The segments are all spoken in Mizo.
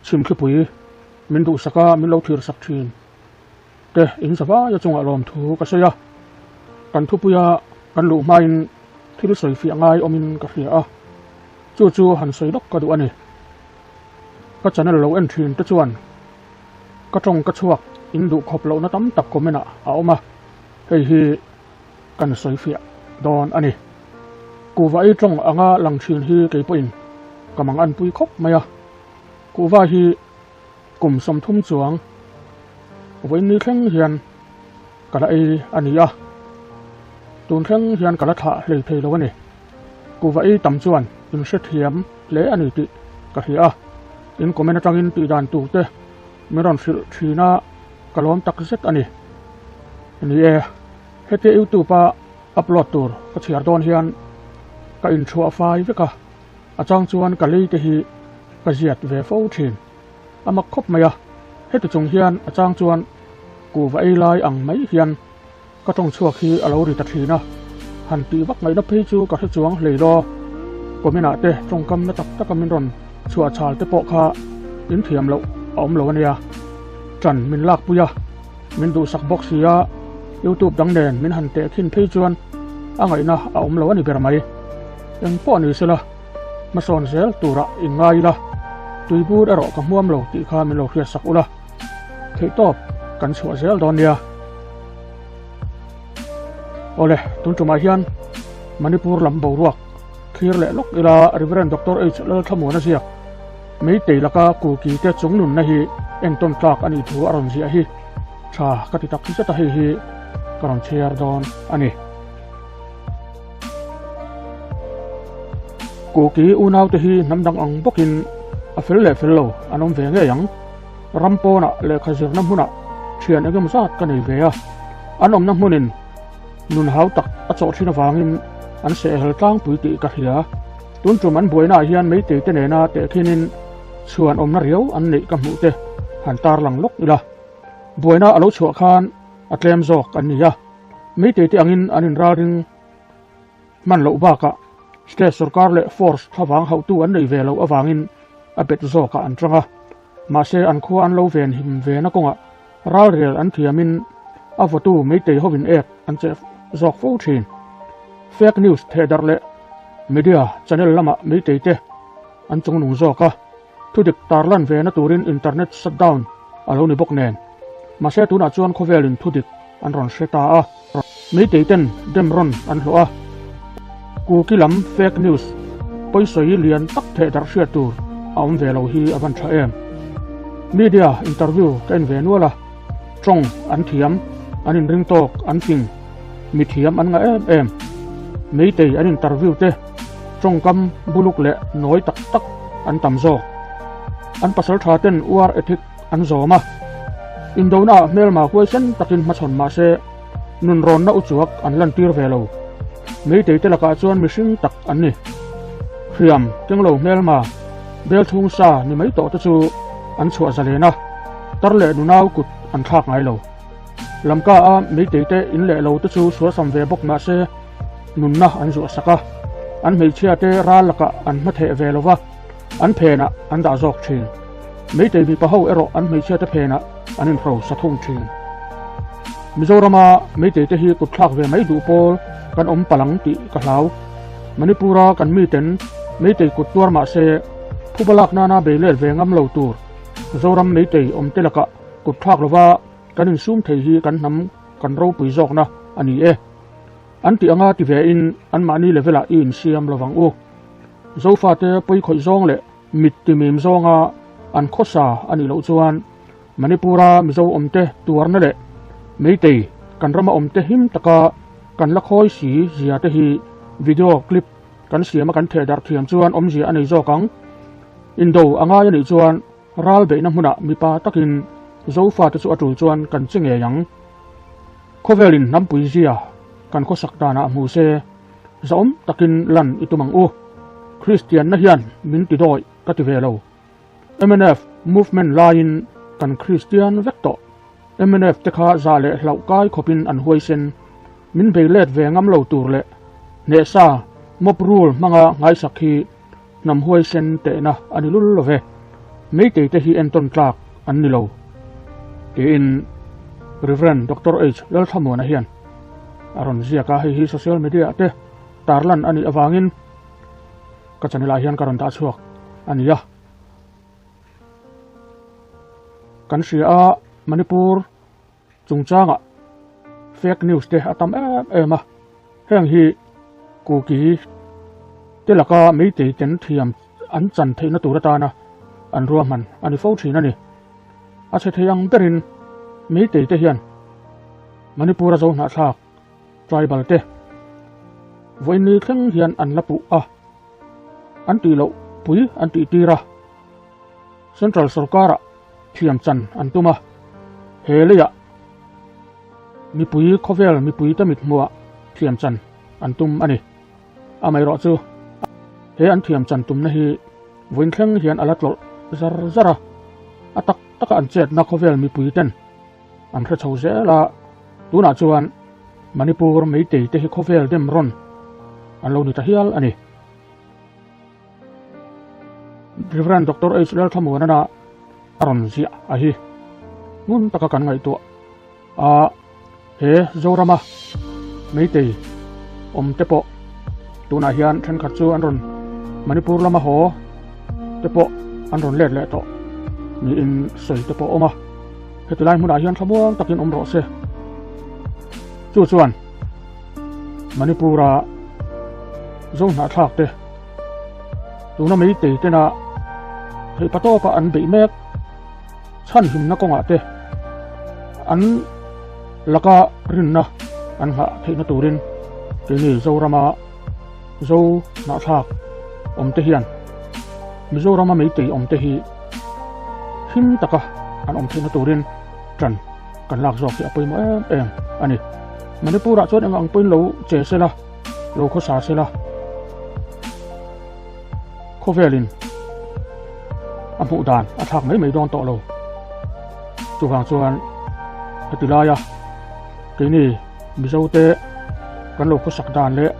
Chhimthlipui min duhsak a, min lo thirsak thin te in zavaia chungah lawmthu ka sawi a. Kan thupuia kan luh hmain thil sawi fiah ngai awmin ka hria a, chu chu han sawi lawk ka duh a ni. Ka channel lo en thin te chuan ka tawng ka chhuak in duh khawp lohna tam tak comment ah a awm a, hei hi kan sawi fiah dawn a ni. Kuhva ei tawng anga lang thin hi kei pawhin ka mang anpui khawp mai a. Kuhva hi kum 30 chuang vawiin ni thleng hian ka la ei a ni a, tun thleng hian ka la thlah hlei thei lo a ni. Kuhva ei tam chuan in hrethiam hle a ni tih ka hria a, in comment atangin tih dan tur te min rawn hrilh thin a, ka lawm tak zet a ni. Ni e, hetia youtube a upload tur ka chhiar dawn hian ka inchhuah fai vek a, a chang chuan ka lei te hi ka ziat ve fo thin. A mak khawp mai a, heti chung hian a chang chuan kuhva ei lai ang mai hian ka tawng chhuak hi a lo ri ta thin a, han tih vak ngaihna phei chu ka hre chuang hlei law. Comment ah te tawngkam na tak taka min rawn chhuah chhal te pawh kha in thiam loh a awm lo a nia. Ṭan min lak pui a, min duhsak bawk si a, YouTube dang nen min han teh khin phei chuan a ngaihna a awm lo a ni ber mai. Eng pawh ni sela, hmasawn zel turah in ngai ila, tuibur erawh ka hmuam lo tih kha min lo hriatsak ula, theihtawp kan chhuah zel dawn nia. Awle, tun tumah hian Manipur lam boruak thlir leh lawk ila Rev. Doctor H. Lalthlamuana ziak Meitei laka Kuki te chungnunna hi entawn tlak a nih thu a rawn ziah hi tha ka ti tak zet a, hei hi ka rawn chhiar dawn a ni. Kuki unaute hi hnam dang ang bawkin a fel leh fel lo an awm ve ngei ang. Ram pawnah lehkha zirna hmunah thian eng emaw zat ka nei ve a, an awmna hmunin nun hau tak a chawh thin avangin an sehhel tlangpui tih ka hria. Tun tum an buainaah hian meitei te nena tehkhinin chhuan awmna riau an neih ka hmuh te han tarlang lawk ila. Buaina a lo chhuah khan a tlem zawk an ni a, meitei te angin an inralring hman loh bakah state sorkar leh force thlavang hauhtu an nei ve loh avangin a bet zawkah an tang a. Mahse an khua an lo ven him ve na kawngah ralrel an thiamin a vawtu meitei hovin ek an che zawk fo thin. Fake news thehdarh leh media channel lamah meitei te an chungnung zawk a, thudik tarlan ve na turin internet shutdown a lo ni bawk nen. Mahse tunah chuan khawvelin thudik an rawn hre ta a, meitei ten dem rawn an hlawh a, Kuki lam fake news pawisawi lian tak thehdarh hriat tur a awm ve lo hi a van tha em. Media interview ka en ve nual a, tawng an thiam, an inring tawk, an fing, mi thiam an ngah em em. Meitei an interview te tawngkam buluk leh nawi tak tak an tam zawk. An pasal tha ten war ethic an zawm a, indona ah hmelma huaisen takin hmachhawn mah se nunrawnna uchuak an lantir ve lo. Meitei te lakah chuan mihring tak an ni. Hriam, kenglo hmelma, bel chhung sa ni mai tawh te chu an chhuah zalen a, tar leh nunau kut an thlak ngai lo. Lamka a meitei te in leh lo te chu sualsam ve bawk mah se nunna an zuah sak a, an hmeichhia te ral lakah an hmatheh ve lo va, an phenah an dah zawk thin. Meitei mipa ho erawh an hmeichhia te phenah an inhro sa thung thin. Mizorama Meitei te hi kut thlak ve mai duh pawl kan awm palang tih ka hlau. Manipura kan miten Meitei kut tuar mah se phuba lak nana bei let ve ngam lo tur Zoram Meitei awm te lakah kut thlak lova kan insum thei hi kan hnam kan ropui zawkna a ni e. An tih anga ti ve in anmahni level ah i insiam lovang u. Zofate pawikhawih zawng leh mit timim zawnga an khawsa a nih loh chuan Manipura Mizo awmte tuarna leh Meitei kan rama awmte him taka kan la khawi si zia te hi video clip kan siama kan thehdarh thiam chuan awmzia a nei zawk ang. Indo a ngai a nih chuan ral beihna hmunah mipa takin Zofate chu a tul chuan kan che ngei ang. Khawvelin hnampui zia kan khawsak danah hmu se Zahawm takin lan i tum ang u. Kristianna hian min ti dawi ka ti ve lo. Mnf movement laiin kan Kristian vek tawh. Mnf te kha zah leh hlauh kai khawpin an huaisen. Min bei let ve ngam lo tur leh hnehsa mob rule hmanga nghaisak hi hnam huaisen tehna a ni lul lo ve. Meitei te hi entawn tlak an ni lo, tiin Rev. Doctor H. Lalthlamuana hian a rawn ziak a, hei hi social media ah te tarlan a nih avangin ka channel ah hian ka rawn dah chhuak a ni a. Kan hria a, Manipur chungchangah fake news te a tam em em a, heng hi Kuki te laka Meitei ten thiam an chan theihna tur atana an ruahman a ni fo thin a ni. A chhe thei ang berin Meitei te hian Manipur a zo hnahthlak tribal te vawiin thleng hian an la puh a, an tih loh pui an tih tir a, Central sorkara thiam chan an tum a, he leiah mipui khawvel mipuite mithmuah thiam chan an tum a ni. Amaherawh chu he an thiam chan tumna hi vawiin thleng hian a la tlawlh zar zar a, a tak taka an chetna khawvel mipui ten an hre chho zel a, tunah chuan Manipur Meitei te hi khawvel dem rawn an lo ni ta hial a ni. Rev. Doctor H. Lalthlamuanana a rawn ziah a hi ngun taka kan ngaihtuah a, he Zorama Meitei awm te pawh tunah hian thenkhat chu an rawn Manipur lama haw te pawh an rawn let leh tawh niin sawi te pawh a awm a, heti lai hmunah hian thlamuang takin awm rawh se. Chu chuan Manipura zo hnahthlak te tuna Meitei tena theihpa tawka an beih mek chhan hlimna kawngah te an laka rinna an nghah theihna turin keini Zorama zo hnahthlak awm te hian Mizorama Meitei awm te hi him taka an awm theihna turin tan kan lak zawk hi a pawimawh em em a ni. Manipur ah chuan eng ang pawhin lo che se la, lo khawsa se la, khawvelin a hmuh dan a thlak mai mai dawn tawh lo. Chuvang chuan heti laia keini Mizo te kan lo khawsak dan leh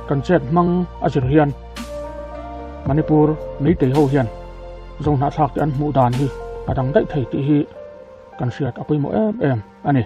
kan chet hmang a zir hian Manipur Meitei ho hian Zohnahthlak te an hmuh dan hi a dang daih thei tih hi kan hriat a pawimawh em em a ni.